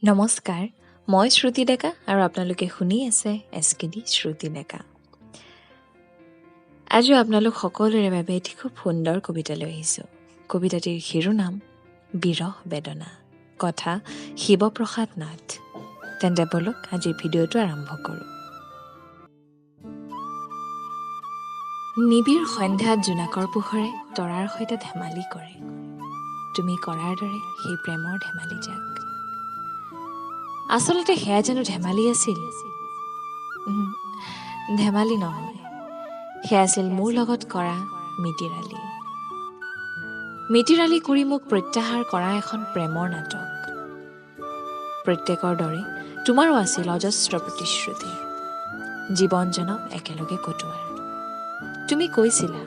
নমস্কাৰ, মই শ্ৰুতি ডেকা আৰু আপোনালোকে শুনি আছে এছকেডি শ্ৰুতি ডেকা। আজিও আপোনালোক সকলোৰে বাবে এটি খুব সুন্দৰ কবিতা লৈ আহিছোঁ। কবিতাটিৰ শিৰোনাম বিৰহ বেদনা, কথা শিৱপ্ৰসাদ নাথ। তেন্তে ব'লক আজিৰ ভিডিঅ'টো আৰম্ভ কৰোঁ। নিবিড় সন্ধ্যাত জোনাকৰ পোহৰে তৰাৰ সৈতে ধেমালি কৰে, তুমি কৰাৰ দৰে সেই প্ৰেমৰ ধেমালি যাক। আচলতে সেয়া জানো ধেমালি আছিল? ধেমালি নহয়, সেয়া আছিল মোৰ লগত কৰা মিতিৰালি। মিতিৰালি কৰি মোক প্ৰত্যাহাৰ কৰা এখন প্ৰেমৰ নাটক। প্ৰত্যেকৰ দৰে তোমাৰো আছিল অজস্ৰ প্ৰতিশ্ৰুতি, জীৱন জনম একেলগে কটোৱাৰ। তুমি কৈছিলা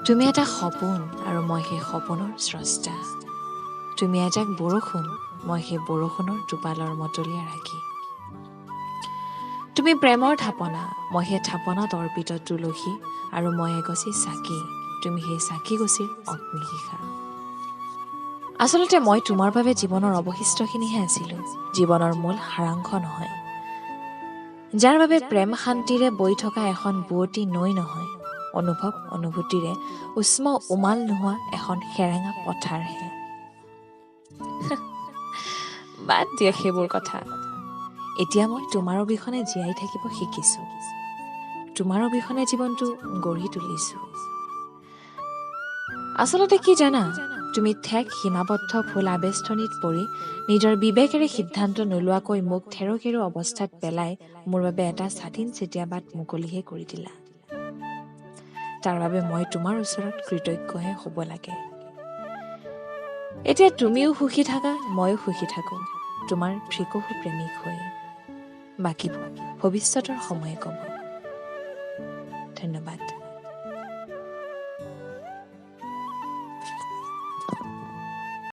তুমি এটা সপোন আৰু মই সেই সপোনৰ স্ৰষ্টা। তুমি এজাক বৰষুণ, মই সেই বৰষুণৰ টোপালৰ মতলীয়া ৰাগী। তুমি প্ৰেমৰ থাপনা, মই সেই থাপনাত অৰ্পিত তুলসী আৰু মই এগছি চাকি, তুমি সেই চাকি গছিৰ অগ্নিশিখা। আচলতে মই তোমাৰ বাবে জীৱনৰ অৱশিষ্টখিনিহে আছিলোঁ, জীৱনৰ মূল সাৰাংশ নহয়। যাৰ বাবে প্ৰেম শান্তিৰে বৈ থকা এখন বোৱতী নৈ নহয়, অনুভৱ অনুভূতিৰে উষ্ম উমাল নোহোৱা এখন সেৰেঙা পথাৰহে। বাদ দিয়া সেইবোৰ কথা। এতিয়া মই তোমাৰ অবিহনে জীয়াই থাকিব শিকিছোঁ, তোমাৰ অবিহনে জীৱনটো গঢ়ি তুলিছোঁ। আচলতে কি জানা, তুমি ঠেক সীমাবদ্ধ ফুল আবেষ্টনীত পৰি নিজৰ বিবেকেৰে সিদ্ধান্ত নোলোৱাকৈ মোক থেৰকেৰো অৱস্থাত পেলাই মোৰ বাবে এটা স্বাধীন চেতিয়া বাট মুকলিহে কৰি দিলা। তাৰ বাবে মই তোমাৰ ওচৰত কৃতজ্ঞহে হ'ব লাগে। এতিয়া তুমিও সুখী থাকা, ময়ো সুখী থাকোঁ, তোমাৰ ভ্ৰিকহু প্ৰেমিক হৈ। বাকীবোৰ ভৱিষ্যতৰ সময়ে ক'ব। ধন্যবাদ।